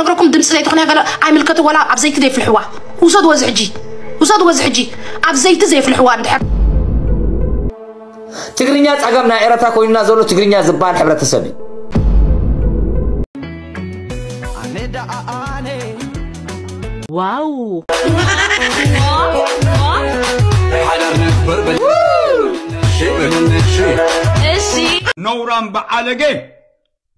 ነግረኩም ድምፂ ዘይትኾነ ገለ ኣይምልከት። ዋላ ኣብ ዘይቲ ዘይፍልሕዋ ውሰድዎ እዚ ሕጂ፣ ውሰድዎ እዚ ሕጂ። ኣብ ዘይቲ ዘይፍልሕዋ እንድሕር ትግርኛ ጸገም ናይ ኤረትራ ኮይኑና ዘሎ ትግርኛ ዝበሃል ሕብረተሰብ እዩ። ዋው ሓዳር ነክብር በል ሺ በል ሺ ነውራም በዓለገ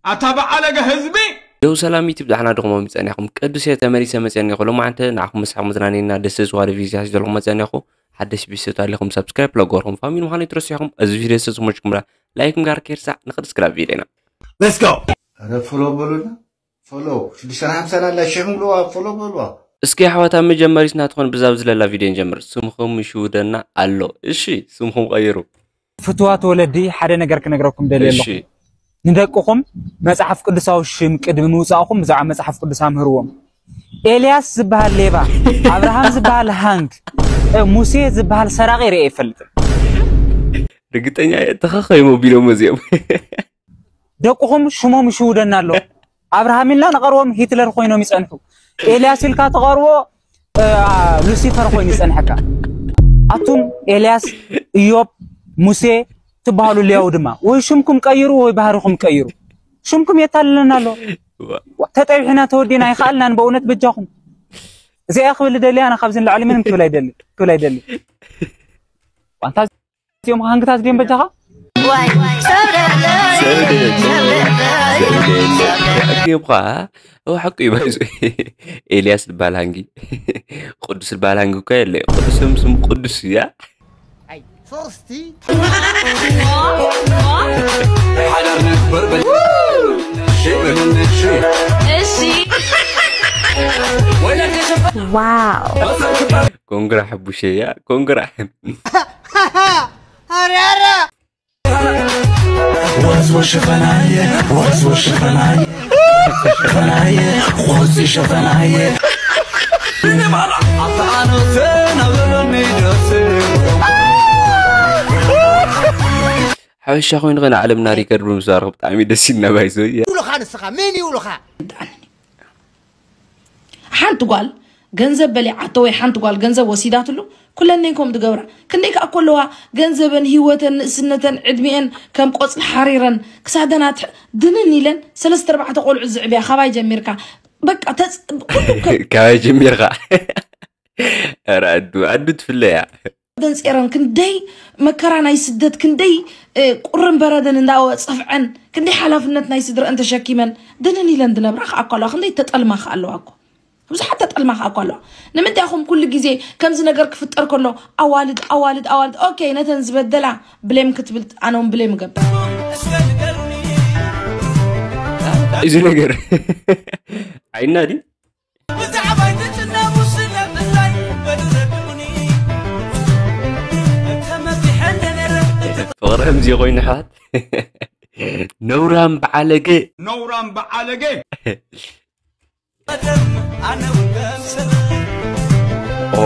ኣታ በዓለገ ህዝቢ ደው ሰላም ዩቲብ ዳሕና ድኹሞም ይጸኒኹም ቅዱስ እየ ተመሊሰ መጸኒኹ ሎማዓንተ ንዓኹም መሳሕኩም መዝናነይና ደስ ዝዋደ ቪዲዮ ሒዘልኩም መጸኒኹ ሓደሽ ቪዲዮ ኣለኹም ሳብስክራይብ ለጎርኩም ፋሚሊ ምዃኑ ይትረስኹም እዚ ቪዲዮ ሰጽሞች ክምራ ላይክ ምጋር ኬርሳ ንኽድ ስክራብ ቪዲዮና Let's go. ኧረ ፎሎ በሉና ፎሎ ሽዱሽተ ሓምሳ ላላ ሽሕም ብልዋ ፎሎ በልዋ እስኪ ኣሕዋት ኣብ መጀመሪት ናትኾን ብዛብ ዝለላ ቪድዮ ንጀምር ስምኹም ይሽውደና ኣሎ እሺ ስምኹም ቀይሩ ፍትዋት ወለዲ ሓደ ነገር ክነግረኩም ደልየ ኣለኹ እሺ ንደቅኹም መጽሓፍ ቅዱሳዊ ሽም ቅድሚ ምውጻእኹም ብዛዕባ መጽሓፍ ቅዱስ ኣምህርዎም ኤልያስ ዝበሃል ሌባ ኣብርሃም ዝበሃል ሃንግ እ፣ ሙሴ ዝበሃል ሰራቂ ርኤ ይፈልጥን ርግጠኛ እየ ተኸኸይሞ ቢሎም እዚኦም ደቅኹም ሽሞም ይሽውደና ኣሎ ኣብርሃም ኢልና ንቐርቦም ሂትለር ኮይኖም ይጸንሑ ኤልያስ ኢልካ ተቐርቦ እ፣ ሉሲፈር ኮይኑ ይጸንሐካ ኣቱም ኤልያስ እዮብ ሙሴ ትበሃሉ ሊያው ድማ ወይ ሽምኩም ቀይሩ ወይ ባህርኹም ቀይሩ ሽምኩም የታልለና ኣሎ ተጠቢሕና ተወዲና ኣይኸኣልናን በእውነት በጃኹም እዚኣ ክብል ደሊ ኣነ ካብዚ ንላዕሊ ምንም ክብል ኣይደሊ ክብል ኣይደሊ ዋንታ እዚኦም ሃንግታት ድዮም በጃኻ ጌብኻ እው ሓቁ እዩ ባይዞ ኤልያስ ዝበሃል ሃንጊ ቅዱስ ዝበሃል ሃንጊ እኮ የለ ቅዱስም ስም ቅዱስ እያ ሓዳር ነክብር በል ሺ በል ሺ Wow. ኮንግራ ሕቡሸያ ኮንግራ ወዝወ ሸፈናየ ወዝወ ሸፈናየ ሸፈናየ ወዝ ሸፈናየ ሓበሻ ኮይኑ ኸነ ዓለምና ሪከርድ ብምስባርክ ብጣዕሚ ደስ ኢልና ባይዞ እያ ይብሉኻ ንስኻ መን ይብሉኻ ሓንቲ ጓል ገንዘብ በሊዓቶ ወይ ሓንቲ ጓል ገንዘብ ወሲዳትሉ ኩለነን ከም ትገብራ ክንደይ ከኣ ኮለዋ ገንዘበን ህይወተን ንእስነተን ዕድሚኤን ከም ቆጽሊ ሓሪረን ክሳደናት ድንን ኢለን ሰለስተ ኣርባዕተ ቆልዑ ዝዕብያ ካባይ ጀሚርካ በቃ ተጽ- ኩሉ ከ- ካባይ ጀሚርካ ኧረ ኣዱ ኣዱ ትፍለያ ደንጼረን ክንደይ መከራ ናይ ስደት ክንደይ እ፣ ቁርን በረድን እንዳወፀፍዐን ክንደይ ሓላፍነት ናይ ስድረአን ተሸኪመን ድንን ኢለን ዝነብራ ከዓ እኳ ኣለዋ ክንደይ ተጠልማ ከዓ ኣለዋ እኮ ብዙሓት ተጠልማ ከዓ እኳ ኣለዋ ንምንታይ ኢኹም ኩሉ ግዜ ከምዚ ነገር ክፍጠር ከሎ ኣዋልድ ኣዋልድ ኣዋልድ ኦኬ ነተን ዝበደላ ብሌም ክትብል ኣነ እውን ብሌም እገብር እዚ ነገር ዓይና ድዩ ፍቕሪ ከምዚ ኮይኑ ኣሕዋት ነውራም በዓለገ ነውራም በዓለገ ኦ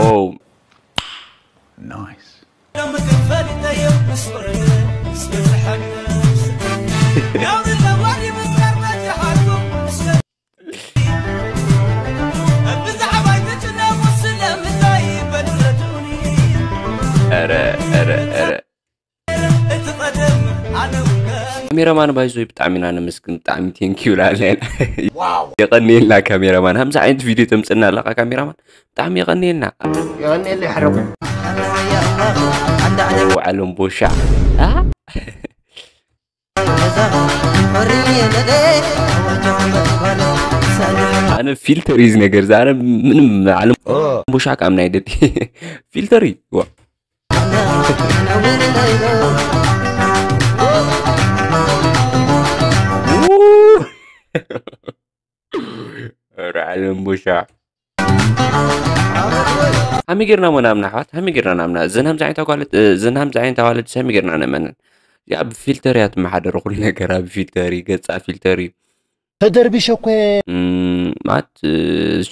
ኧረ ኧረ ኧረ ካሜራማን ባይዞይ ብጣዕሚ ኢና ነመስግን ብጣዕሚ ቴንኪዩ ላለን የቀንየልና ካሜራማን ከምዚ ዓይነት ቪድዮ ተምፅና ኣለካ ካሜራማን ብጣዕሚ የቀንየልና የቀንየለ ይሕረቁ ዓለም ቦሻ ኣነ ፊልተር እዩ ነገር ዛነ ምንም ዓለም ቦሻ ካብ ናይ ደዲ ፊልተር እዩ ዋ ራዕለም ቦሻ ሃሚ ጌርና ሞ ናምና ኣሕዋት ሃሚ ጌርና ናምና እዘን ሃምዚ ዓይነት ኣጓለት እዘን ሃምዚ ዓይነት ኣዋለድ ሃሚ ጌርና ነመንን ያ ብፊልተር እያ ትመሓደር ኩሉ ነገር ኣብ ፊልተር እዩ ገፃ ፊልተር እዩ ተደርቢሸ እኮ ማለት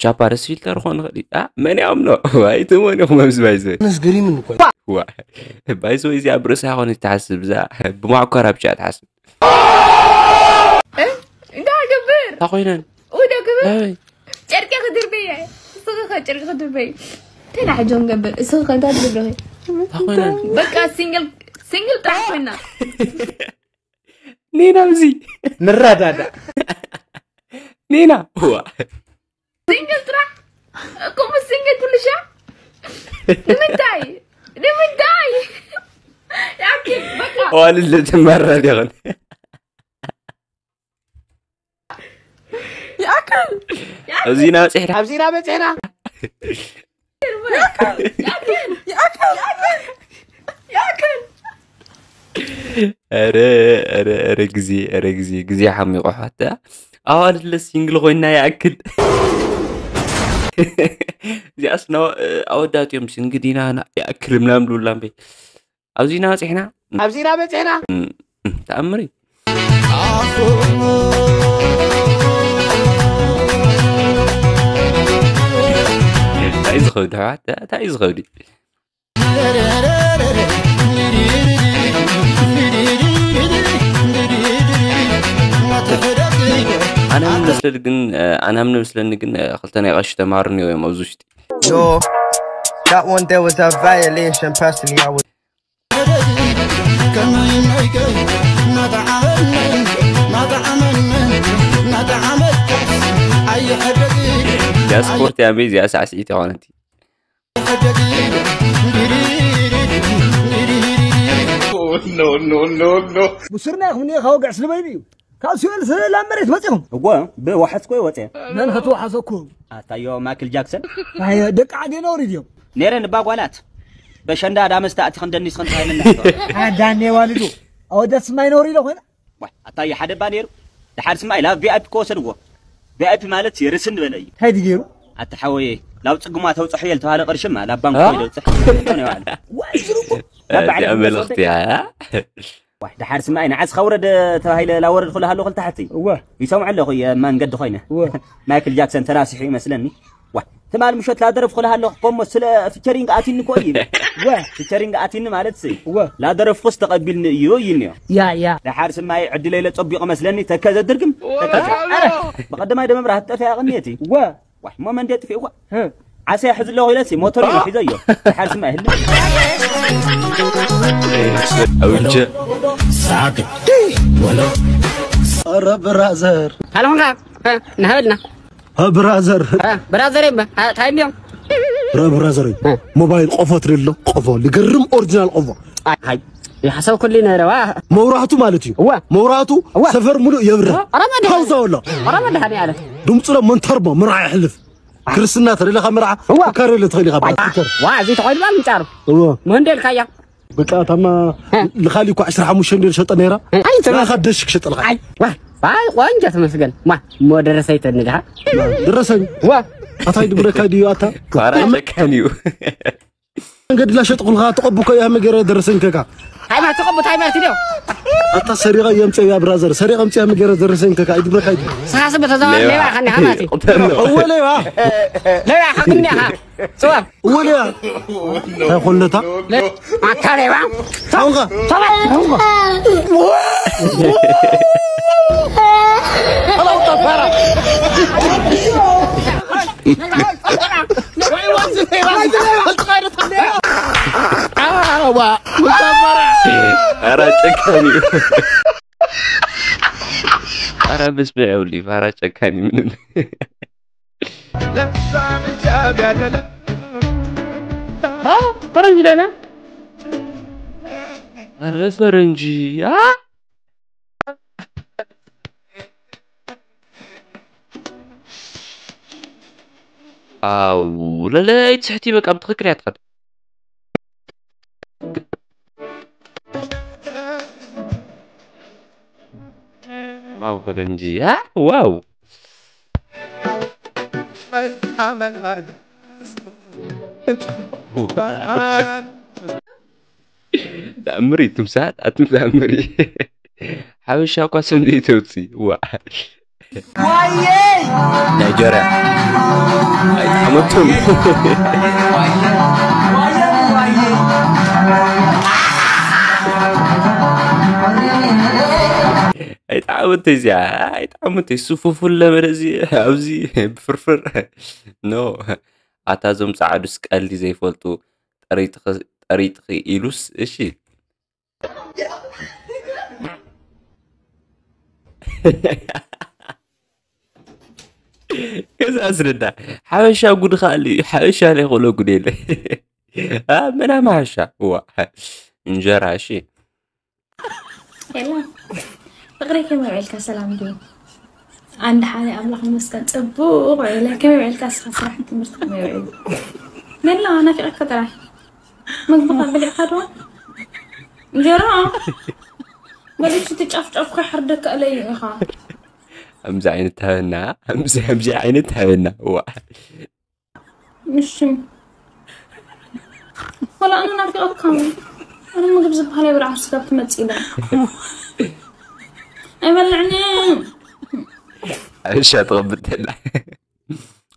ቻፓረስ ፊልተር ኾን ኽእል እዩ መን ያምኖ ኣይትመን ኢኹም ኣብዚ ባይዘ ነስገሪምን እኮ ባይዘ እዚ ኣብ ርእሳ ኾን ትሓስብ እዛ ብማዕኮራ ብቻ ትሓስብ እንታይ ገብር እንታይ ኮይነን ወደ ግብር ኣበይ ድርበየ። እስኺ ከ ጨርቂ ድርበይ። እንታይ ሕጂ ንገብር? እስኺ ከ እንታይ ትገብሪ? ታኾይነን በቃ ሲንግል ሲንግል ጥራሕ ኮይና። ኔና ኣብዚ ንራዳዳ ኔና ዋ ሲንግል ጥራሕ እኮ ምስ ሲንግል ኩልሻ ንምንታይ ንምንታይ ያኪ በቃ ዋልል ትመረድ ይኹን ይኣክል ኣብዚ ኢና በፂሕና ኣብዚ ኢና በፂሕና ይኣክል ይኣክል ይኣክል ኧረ ኧረ ኧረ ግዜ ኧረ ግዜ ግዜ ሓሚቑ ሓታ ኣዋልድ ለስ ሲንግል ኮይና ይኣክል እዚኣስ ና ኣወዳት እዮም ሲንግል ኢና ና ይኣክል ምናምን ብሉላ እምበይ ኣብዚ ኢና በፂሕና ኣብዚ ኢና በፂሕና ተኣምር እዩ እንታይ እዩ ዝኸብድ ኣሕዋት እንታይ እዩ ዝኸብድ ኣነ ምን መስለኒ ግን ኣነ ምን መስለኒ ግን ክልተ ናይ ቀሺ ተማሃሩ እኒኦ እዮም ኣብዚ ውሽጢ Yo, that one there was a violation. Personally, I would. እዚኣ ስፖርት እያ እምበይ እዚኣ ሳዕስዒት ኣይኮነትን ሙስርና ይኹን እየ ካብ ወግዕ ስለ በይኑ እዩ ካብ ሲኦል ስለ ላብ መሬት መፂኹም እወ ብወሓዝኮ ይወፀ መን ክትወሓዘኩም ኣታዮ ማይክል ጃክሰን ኣየ ደቂ ዓዲ ነውሪ ድዮም ነይረን እባ ጓላት በሸንዳ ዳመስ ተኣቲ ክንደኒስ ክንታይልና ኣዳኔ ዋልዱ ኣወዳት ስማይ ነውሪ ኢለ ኮይና ዋይ ኣታዮ ሓደ እባ ነይሩ ደሓር ስማይ ላብ ቪኣይፒ ከወሰድዎ ቪኣይፒ ማለት ርስን ዝበለ እዩ እንታይ ድገይሩ ኣቲ ሓወየ ላብ ፅጉማ ተውፅሖ እየ ዝተባሃለ ቅርሽማ ላብ ባንክ ኮይደ ውፅሕ ይኾነ ይባል ዋይ ዝርቁ እዚኣ መልእኽቲ እያ ዋይ ደሓር ስማይ ንዓስ ኸውረድ ተባሂለ ላወረድ ክልሃለኹ ልታሕቲ እወ ይሰምዖ ኣለኹ እየ መንገዲ ኮይነ እወ ማይክል ጃክሰን ተናሲሑ ይመስለኒ ዋ ትማል ምሸት ላደረፍ ክልሃለኹ ኮሞ ስለ ፊቸሪንግ ኣቲኒ ኮ እዩ እወ ፊቸሪንግ ኣቲኒ ማለት ሲ እወ ላደረፍኩስ ተቐቢልኒ እዩ ይንዮ ያ ያ ደሓር ስማይ ዕድለይ ለጸቢቑ መስለኒ ተከዘ ድርግም ተከዘ ኣረ ብቐደማይ ደመብራ ክትጠፍያ ቅንየቲ እወ ዋሕ እሞ መንዴ ጥፊእዋ ህ ዓሰ ሕዝ ኣለኹ ኢለሲ ሞተር እዩ ሒዘዮ ደሓር ስማይ ህል ኣውጀ ኧረ ብራዘር ካልኹንካ ንሃበልና ሀ ብራዘር ብራዘር ታይ እንዲዮም ረ ብራዘር ሞባይል ቆፎ ትሪሎ ቆፎ ልገርም ኦሪጂናል ቆፎ ይ ሓሰብኩሉ ነረዋ መብራህቱ ማለት እዩ እዋ መብራህቱ እዋ ሰፈር ሙሉእ የብርህ ኧረ መድኃኔ- ፓውዛ ወላ ኧረ መድኃኔዓለም ድምፁ ለ መንተርቦ ምርዓ ይሕልፍ ክርስትና ተደለኻ ምርዓ እዋ። ትካረለ ትኽእል ኢኻ በዓል ትከር ዋ እዚ ተኾይኑ ባ ምንጫሩ እዎ ምህንደልካያ ብቃ ታማ ልኻሊ እኳ ዕስራ ሓሙሽተ እንደ ሸጠ ነይራ ኣይ፣ ተማ- ናኻ ደሽ ክሸጠልኻ ኣይ ዋ ባይ ቆንጆ ተመስገን ማ እሞ ደረሰይ ተንድኻ ደረሰኝ ዋ ኣታይ ድብረካ ድዩ ኣታ ፋራ ጨካን እዩ መንገዲ ላሸጥኩ ልኻ ተቐቡ ከ ያመ ገረ ደረሰኝ ከካ ሃይማ ተቐቡ ሃይማ ትዲዮ ኣታ ሰሪቐ የምፀ ያ ብራዘር ሰሪቐ ምፅ ያመ ገረ ደረሰኝ ከካ ይድብረካ ይድ ሳስብ ተዛዋ ሌባ ኸኒ ሃማቲ እወ ሌባ ሌባ ኸኒ ሃ ጽዋ እወ ሌባ እንታይ ኾነታ ኣታ ሌባ ታውንኻ ሰባ ታውንኻ ፋራ ጨካን እዩ ፋራ ምስምዕ የብሉ ፋራ ጨካን እዩ ምንም ፈረንጅ ደና ኧረ ፈረንጂ አ ኣው ለለይ ትሕቲ በቃ ብትኽክል እያ ትኸድ ዋው ፈረንጂ አ ዋው ተኣምር እዩ ትምሳት ኣቱም ተኣምር እዩ ሓበሻ እኳ ስም ዘይተውፅእ ዋ ናይጀርያ ኣይጠዓመቱም ኣይጠዓመ እዚኣ ኣይጣዕሙ እንተ ሱፉፉን ለመደ እዚ ኣብዚ ብፍርፍር ኖ ኣታ እዞም ጻዕዱስ ቀልዲ ዘይፈልጡ ጠሪጥኺ ጠሪጥኺ ኢሉስ እሺ ገዛ ኣስረዳ ሓበሻ ጉድ ኻል ሓበሻ ናይ ኾሎ ጉድ የለ መና ማሓሻ እዋ እንጀራ እሺ ሄሎ ፍቅረይ ከመይ ውዒልካ ሰላም ድዩ ኣንድ ሓደ ኣምላኽ ይመስገን ጽቡቅ ውዒለ ከመይ ውዒልካ እስኻ ስራሕን ትምህርቲ ከመይ ውዒሉ መላ ናፊቀካ ጥራይ ምግብኻ በሊዕካ ዶ እንጀራ በሊዕቲ ትጫፍጫፍካ ሕርደካ እለይ ኢኻ ከምዚ ዓይነት ሃበና ከምዚ ከምዚ ዓይነት ሃበና ዋ እሺ ወላ ኣነ ናፊቀካ ኣነ ምግብ ዝበሃል ኣይበልዓ ስጋብ ትመፅእ ኢለ ኣይበልዕኒ ሓበሻ ትቐብጥ ተላ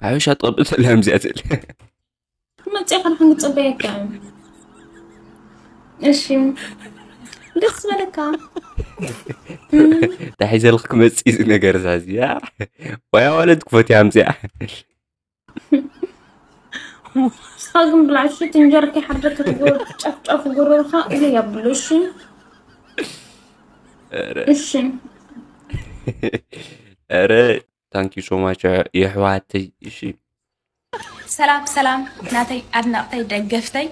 ሓበሻ ትቐብጥ ተላ ከምዚኣ ትብል መፅእ ከድሓን ክፅበየካ እዩ እሺ ደስ ዝበለካ እንታይ ሒዘልክ ክመፅእ እዚ ነገር እዛ እዚኣ ዋያ ዋለት ክፈትያ ምፅያ ንስኻ ግን ብላዕሽ ትንጀርኪ ሓደር ክትጎር ጫፍጫፍ ጎረርኻ ኢለ ያብሎ እሺ እሺ ረ thank you so much የሕዋተይ እሺ ሰላም ሰላም ናተይ ኣድነቕተይ ደገፍተይ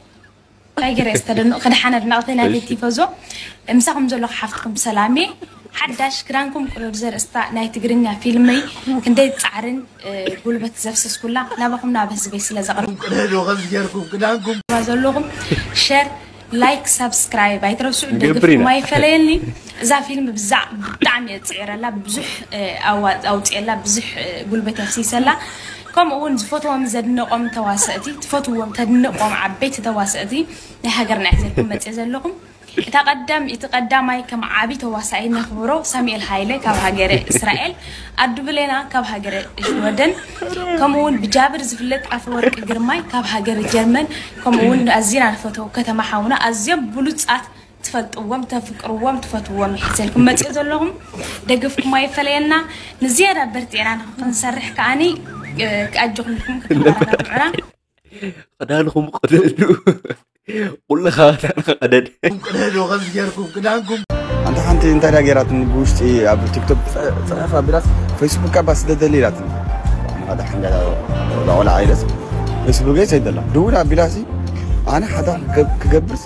ናይ ገረ ዝተደንቕ ክድሓን ኣድነቕተይ ናተይ ቲፈዞ ምሳኹም ዘለኹ ሓፍትኩም ሰላሜ ሓዳሽ ክዳንኩም ቅሉል ዘርእስታ ናይ ትግርኛ ፊልመይ ክንደይ ፃዕርን ጉልበት ዘፍሰስኩላ ናባኹም ናብ ህዝበይ ስለ ዘቕርብ ዘለኹም ሸር ላይክ ሳብስክራይብ ኣይትረስዑ ደግፍኩም ኣይፈለየኒ እዛ ፊልም ብዛዕ ብጣዕሚ እየ ፅዒረላ ብዙሕ ኣውፅኤላ ብዙሕ ጉልበት ኣፍሲሰላ ከምኡ እውን ዝፈትዎም ዘድንቆም ተዋሰእቲ ትፈትዎም ተድንቆም ዓበይቲ ተዋሰእቲ ናይ ሃገርና እየ ዘልኩም መፅእ ዘለኹም እታ ቀዳም እቲ ቀዳማይ ከም ዓቢ ተዋሳኢ ነኽብሮ ሳሙኤል ሃይለ ካብ ሃገረ እስራኤል ኣዱ ብሌና ካብ ሃገረ ሽወደን ከምኡ እውን ብጃብር ዝፍለጥ ኣፈወርቂ ግርማይ ካብ ሃገረ ጀርመን ከምኡ እውን ኣዚና ንፈተው ከተማ ሓውና ኣዝዮም ብሉጻት ትፈልጥዎም ተፍቅርዎም ትፈትዎም ይሕዘልኩም መፅእ ዘለኹም ደገፍኩም ኣይፈለየና ንዝያዳ በርቲዕና ንክንሰርሕ ከዓኒ ኣጆኹምኩም ክትበራታትዑና ክዳንኹም ቅደዱ ኩልኻ ክዳንኻ ቅደድ ቅደዱ ከምዚ ጌርኩም ክዳንኩም ኣንተ ሓንቲ እንታይ ዳ ገይራትኒ ብውሽጢ ኣብ ቲክቶክ ፅሕፍ ኣቢላስ ፌስቡክ ባ ስደደሊ ኢላትኒ ሓደ ሓንዳ ቆልዓ ኢለስ ፌስቡከይ ሰይደላ ድውል ኣቢላሲ ኣነ ሓታ ክገብርስ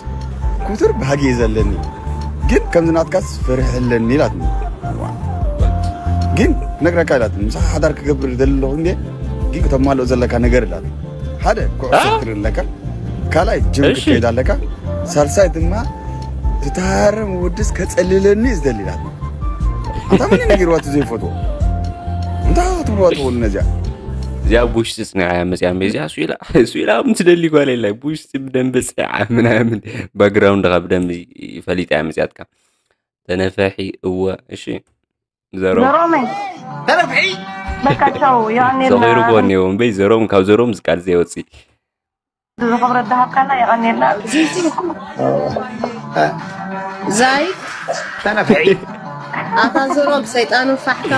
ኩትር ባህጊ እዩ ዘለኒ ግን ከምዚ ናትካስ ፍርሒ ኣለኒ ኢላትኒ ግን ክነግረካ ኢላትኒ ምሳኻ ሓዳር ክገብር ዘለኹ እንዴ ግን ክተማልኦ ዘለካ ነገር ኢላትኒ ሓደ ኩዕሶ ክትርኢ ኣለካ ካልኣይ ጅም ክትከይድ ኣለካ ሳልሳይ ድማ ዝተሃረም ወድስ ከፀልለኒ እዩ ዝደሊ ኢላትኒ ኣታ መን ነጊርዋ እቲ ዘይፈትዎ እንታይ ክትብልዋ ትኽእሉ ነዚኣ እዚኣ ብውሽጢ ፅኒዓ እያ መፅያ እምበይ እዚኣ ስኢላ ስኢላ ምትደሊ ጓል የላይ ብውሽጢ ብደንቢ ፅዓ ምናምን ባክግራውንድኻ ብደንቢ ፈሊጣ እያ መፅያትካ ተነፈሒ እወ እሺ ዘሮም ዘሮመይ ተነፍሒ በቃ ቻው የቀኔልና ሰኺሩ ክወን እኒኦ እምበይ ዘሮም ካብ ዘሮም ዝቃል ዘይወፅእ ዝኽብረት ዝሃብካና የቐኔልና ዛይ ተነፍሒ ኣታ ዝሮም ሰይጣንን ፋሕካ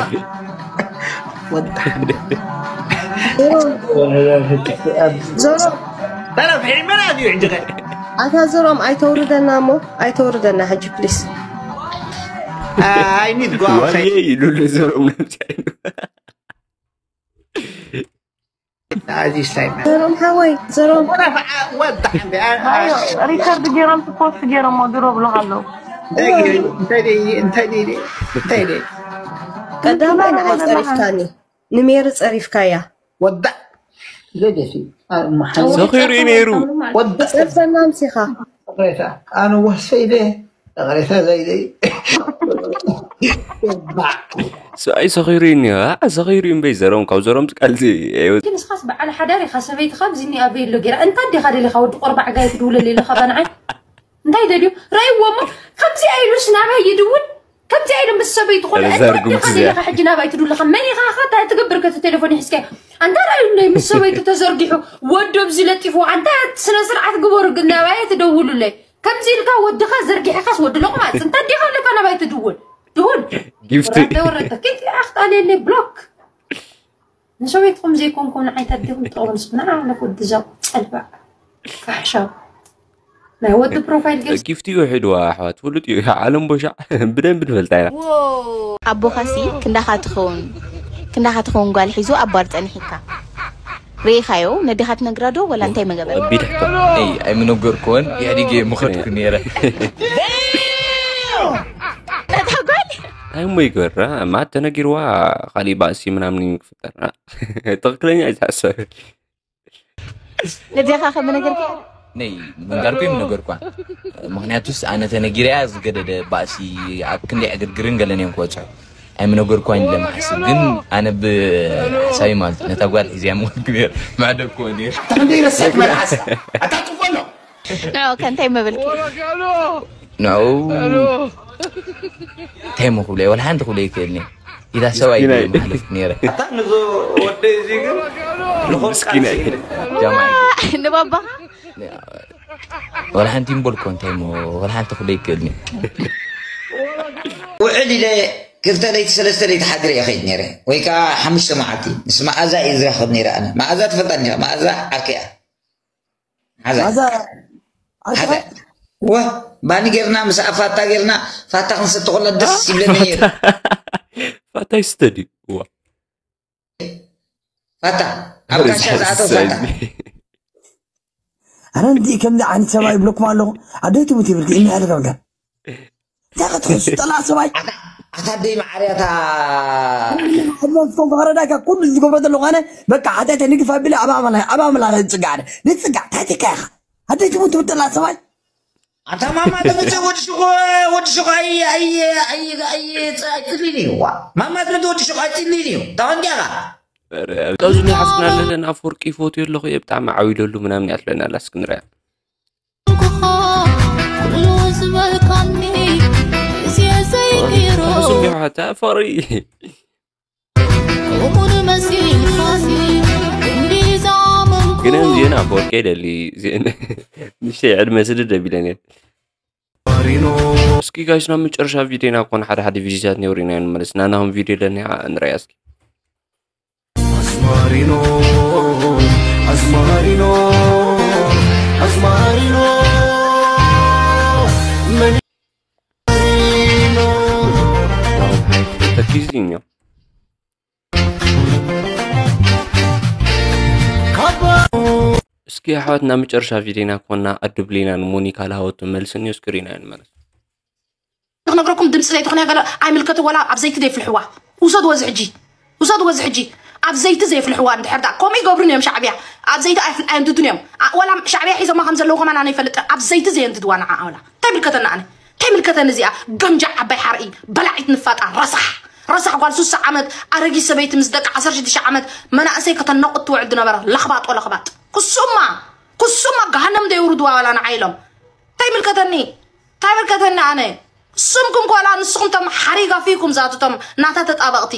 ተነፍሒ መን ኣትዩ ሕጂ ኸ ኣታ ዝሮም ኣይተውርደና እሞ ኣይተውርደና ሕጂ ፕሊስ I need go outside. ይሉሉ ዘሮም ነብሲ ኣዚዝ ታይም ዘሮም ሓወይ ዘሮም ወዳሕ ወዳሕ ሪከርድ ገይሮም ፖስት ገይሮሞ ድሮ ብሎ ኣለዉ እንታይ ደይ እንታይ ደይ እንታይ ደይ ቀዳማይ ንዓይ ጸሪፍካኒ ንሜሪ ጸሪፍካያ ወዳሕ ዘደሲ ሰኺሩ እዩ ነይሩ ወዳሕ ጸርፈና ምሲኻ ቅሬታ ኣነ ወሰ ኢለ ቅሬታ ዘይደይ ሰብኣይ ሰኺሩ እዩ እኒኦ ሰኺሩ እዩ እምበይ ዘረም ካብ ዘረም ቃልዚ ግን ንስኻስ በዓል ሓዳር ኢኻ ሰበይትኻ ኣብዚ እኒኣ በይ ኣሎ ገይራ እንታይ ዲኻ ደሊኻ ወዲ ቆርባዕ ጋይ ትድውለል ኢለኻ ባንዓይ እንታይ ደልዩ ረእይዎ እሞ ከምዚኣ ኢሉስ ናባይ ይድውል ከምዚኣ ኢሉ ምስ ሰበይቱ ኮነ እንታይ ዲኻ ደሊኻ ሕጂ ናባይ ትድውለኻ መን ኢኻ ኻ እንታይ ትገብር ከቲ ቴሌፎን ይሕዝከ ኣንታ ረእዩለይ ምስ ሰበይቱ ተዘርጊሑ ወዲ ኣብዚ ለጢፉ ኣንታ ስነ ስርዓት ግበሩ ግን ናባየ ትደውሉለይ ከምዚ ኢልካ ወድኻ ዘርጊሕኻስ ወዲ ሎቕማጽ እንታይ ዲኻ ኣለካ ናባይ ትድውል ድሁል ጊፍቲ ወረደ ወረደ ኬት ኣኽጣሌለ ብሎክ ንሰበይትኩም ዘይኮንኩም ንዓይታት ዲኹም ትጠቕሙ ንስኹም ንዓ ነፍወዲ ዘው ጸልባዕ ፋሕሻው ናይ ወዲ ፕሮፋይል ገይሩ ጊፍቲ ይውሕድዋ ኣሕዋት ፍሉጥ እዩ። ዓለም ቦሻዕ ብደንብ ንፈልጣ ኢና። ኣቦኻሲ ክንዳኻ ትኸውን ክንዳኻ ትኸውን ጓል ሒዙ ኣብ ባር ጸኒሒካ ርኢኻዮ? ነዴኻ ትነግራ ዶ ወላ እንታይ መገበረ? ከቢድ ሕቶ። እይ ኣይምነገርኩዎን ኢህዲግ እየ ምኸድኩ ነይረ። ነታ ጓል እንታይ እሞ ይግበራ? ማት ተነጊርዋ ካሊእ ባእሲ ምናምን እዩ ክፍጠር። ትኽክለኛ እዩ ዝሓሰብ። ነዴኻ ከም ነገርካ ነይ ምንጋርኩ ይምነገርኳ። ምኽንያቱስ ኣነ ተነጊረያ ዝገደደ ባእሲ ኣብ ክንደይ ዕግርግርን ገለን እዮም ክበፅሑ ኣይምነገርኳን ኢለ መሓስብ። ግን ኣነ ብሓሳቢ ማለት ነታ ጓል ሒዝያ ምወልኩ ነር ማዕደብኩዎ ነር። እንደ ይረሳት መልሓስ ኣታጥፎ ነው። ንዑ ከ እንታይ መበልኪ? ንዑ እንታይ ሞ ክብለ ወላ ሓንቲ ክብለ ይክእልኒ ኢላ ሰብኣይ ምስኪናይ። ማሕለፍኩ ነረ። ኣታ ንዞ ወደ እዚ ግን ንኾን ምስኪናይ። ጃማይ ንባባኻ ወላ ሓንቲ እምበልኮ እንታይ ሞ ወላ ሓንቲ ክብለ ይክእልኒ። ውዕል ኢለ ክልተ ለይቲ ሰለስተ ለይቲ ሓድረ እየ ከይድ ነይረ ወይ ከዓ ሓሙሽተ መዓልቲ ምስ መኣዛ እየ ዝራኸብ ነይረ። ኣነ መኣዛ ትፈልጣ ኒኻ? መኣዛ ዓርኪ እያ። መኣዛ ማዛ ሓደ ወ ባኒ ጌርና ምስ ፋታ ጌርና ፋታ ክንሰቲ ከሎ ደስ ይብለኒ ነይሩ። ፋታ ይስተዲ ዋ ፋታ ኣብ ጋሻ ዝኣተው ፋታ ኣነ እንዲ ከምዚ ዓይነት ሰብኣይ ይብለኩም ኣለኹ። ኣደይ ትሙት ይብልክ እኒ ያለ ከምከ እንታይ ክትሕሱ ጠላ ሰብኣይ ኣታ ደይ ማዓርያታ ኣድመንስቶም ተኸረዳካ ኩሉ ዝገብሮ ዘለኹ ኣነ በቃ ሓጢኣተ ንግፍ ኣቢለ ኣብ ኣመላ ኣብ ኣመላ ዝፅጋዕ ኣነ ንፅጋዕ ታቲካ ኢኻ ኣደይ ትሙት ትብል ጠላ ሰብኣይ ኣታ ማማ ተመቸ ወዲ ሽኮ ወዲ ሽኮ ኣይ ኣይ ኣይ ኣይ ጽሊኒ ዋ ማማ ትመቸ ወዲ ሽኮ ኣይ ጽሊኒ ታወንዲያኻ ጠዙ ሓፍትና ኣለለን ኣፈወርቂ ይፈትዮ ኣለኹ እየ ብጣዕሚ ዓው ኢለሉ ምናምን እያ ትለና ኣላ እስኪ ንሪኣ። ኩሉ ዝበልካኒ ግዜ ዘይቅይሮ ስሚዖ ሓታ ፍቕሪ እሙን መሲልካኒ እንዲ ዝኣመንኩ ግን እዚአን ኣፈወርቂ ይደሊ እዚአን ንሽተይ ዕድመ ስድድ ኣቢለን እየን። እስኪ ጋይስ ናብ መጨረሻ ቪዲዮና ኮን ሓደ ሓደ ቪዲዮታት ነውሪና ንመለስ ናናኹም ቪዲዮ ለኒያ ንረያ እስኪ Asmarino, Asmarino, Asmarino. ተኪዝኛ እስኪ ኣሕዋትና መጨረሻ ቪዲዮና ኮና ኣድብሊና ንሞኒካ ላሃወቱ መልስኒ እስክሪና ንመለስ። ክነግረኩም ድምፂ ዘይትኾነ ገለ ኣይምልከት ወላ ኣብ ዘይቲ ዘይፍልሕዋ ውሰድዎ እዚ ሕጂ ውሰድዎ እዚ ሕጂ ኣብ ዘይቲ ዘይፍልሕዋ እንድሕር ዳ ከምኡ ይገብሩን እዮም ሻዕብያ ኣብ ዘይቲ ኣይፍል- ኣየንድዱን እዮም ኣ- ወላ ሻዕብያ ሒዞማ ከም ዘለዉ ከማን ኣነ ይፈልጥ ኣብ ዘይቲ ዘየንድድዋ ንዓ ወላ እንታይ ምልከተና ኣነ እንታይ ምልከተኒ እዚኣ ገምጃ ዓባይ ሓርኢ በላዒት ንፋጣ ረሳሕ ረሳሕ ጓል ሱሳ ዓመት ኣረጊት ሰበይቲ ምስ ደቂ ዓሰርተ ሽዱሽተ ዓመት መናእሰይ ከተነቑት ትውዕል ዝነበረ ለኽባጦ ለኽባጥ ክሱማ ክሱማ ገሃነም ደይውርድዋ ወላ ንዓ ኢሎም እንታይ ምልከተኒ እንታይ ምልከተኒ ኣነ ስምኩም ኮላ ንስኹም ቶም ሓሪጋ ፊኩም ዛትቶም ናታ ተጣበቕቲ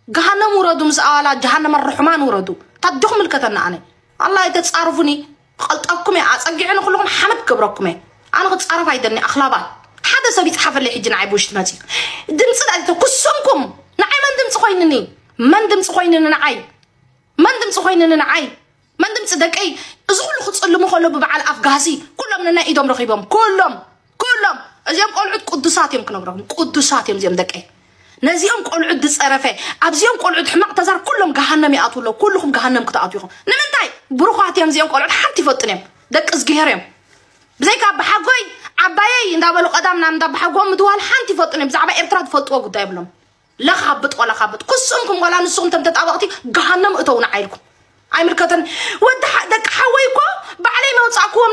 ገሃነም ውረዱ ምስ ኣዋላ ጀሃነም ርሑማን ውረዱ ታዲኹም ምልከተኒ ኣነ ኣላ ኣይተጻርፉኒ ክቐልጠኩም እየ ኣጸጊዕኒ ኩልኹም ሓመድ ክገብረኩም እየ ኣነ ክጻረፍ ኣይደኒ ኣኽላባት ሓደ ሰብ ይጽሓፈለይ ሕጂ ንዓይ ብውሽጢ መጺ ድምፂ ዳይተ ኩስምኩም ንዓይ መን ድምፂ ኮይንኒ መን ድምፂ ኮይንኒ ንዓይ መን ድምፂ ኮይንኒ ንዓይ መን ድምፂ ደቀይ እዚ ኩሉ ክፅልሙ ከሎ ብበዓል ኣፍጋሲ ኩሎም ነናይ ኢዶም ረኺቦም ኩሎም ኩሎም እዚኦም ቆልዑት ቅዱሳት እዮም ክነግረኩም ቅዱሳት እዮም እዚኦም ደቀይ ነዚኦም ቆልዑት ዝፀረፈ ኣብዚኦም ቆልዑት ሕማቕ ተዛር ኩሎም ገሃነም ይኣትዉ ኣለዉ ኩልኹም ገሃነም ክትኣትዉ ኢኹም ንምንታይ ብሩኻት እዮም እዚኦም ቆልዑት ሓንቲ ይፈጡን እዮም ደቂ እዝግሄር እዮም ብዘይካ ኣባሓጎይ ዓባየይ እንዳበሉ ቀዳም ናብ እንዳ ኣባሓጎም ምድዋል ሓንቲ ይፈጡን እዮም ብዛዕባ ኤርትራ ዝፈልጥዎ ጉዳይ የብሎም ለኻብጥ ወላ ኻብጥ ኩስንኩም ዋላ ንስኹም ተም ተጣበቕቲ ገሃነም እተው ንዓ ኢልኩም ኣይምልከተን ወዲ ደቂ ሓወይ እኮ ባዕለይ መውፃእክዎም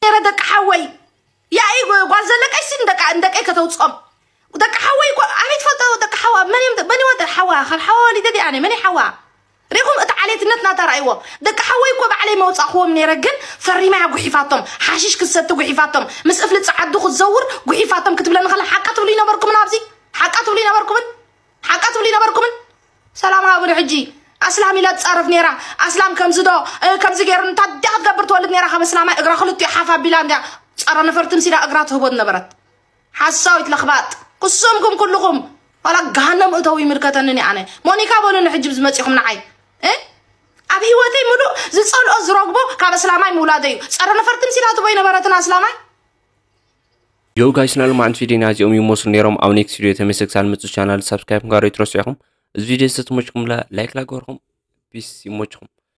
ነረ ደቂ ሓወይ ያኢ ጓል ዘለቀይ ሲ ንደቂ ንደቀይ ከተውፅኦም ደቂ ሓወይ እኮ ኣበይ ትፈልጦ ደቂ ሓዋ መን እዮም መን ይወደ ሓዋ ካብ ሓዋ ወሊደ ዲኣነ መን ሓዋ ሪኹም እቲ ዓሌትነት ናታ ራእይዎ ደቂ ሓወይ እኮ ባዕለይ መውፃእክዎም ነረ ግን ፈሪማያ ጉሒፋቶም ሓሽሽ ክትሰቲ ጉሒፋቶም ምስ እፍሊ ፀዓዱ ክትዘውር ጉሒፋቶም ክትብለኒ ከላ ሓቃ ትብሉ ይነበርኩምን ኣብዚ ሓቃ ትብሉ ይነበርኩምን ሓቃ ትብሉ ይነበርኩምን ሰላም ሃቡኒ ሕጂ ኣስላም ኢላ ትፃረፍ ነራ ኣስላም ከምዚ ዶ ከምዚ ገይሩ እንታይ ድያ ክትገብር ትወልድ ነራ ካብ ኣስላማይ እግራ ክልቲኡ ሓፍ ኣቢላ እንድያ ፀረ ነፈርቲ ምሲላ እግራ ትህቦ ዝነበረት ሓሳዊት ለኽባጥ ክስምኩም ኩልኹም ዋላ ገሃነም እተው ይምልከተንን ኣነ። ሞኒካ በሉኒ ሕጂ ዝመፂኹም ንዓይ እ ኣብ ህይወተይ ምሉእ ዝፀልኦ ዝረግቦ ካብ እስላማይ ምውላደ እዩ። ፀረ ነፈርቲ ምሲላትዎ ይነበረትን ኣስላማይ ዮ ጋይስ፣ ናይ ሎማዓንቲ ቪድዮ ናዚኦም ይመስሉ ነይሮም። ኣብ ኔክስት ቪድዮ ተመልሰ ክሳብ ንመፅእ ቻናል ሳብስክራይብ ምግባር ኣይትረስዑ ኢኹም። እዚ ቪድዮ ዝተመችኩምላ ላይክ ላገርኩም። ፒስ፣ ይመችኹም።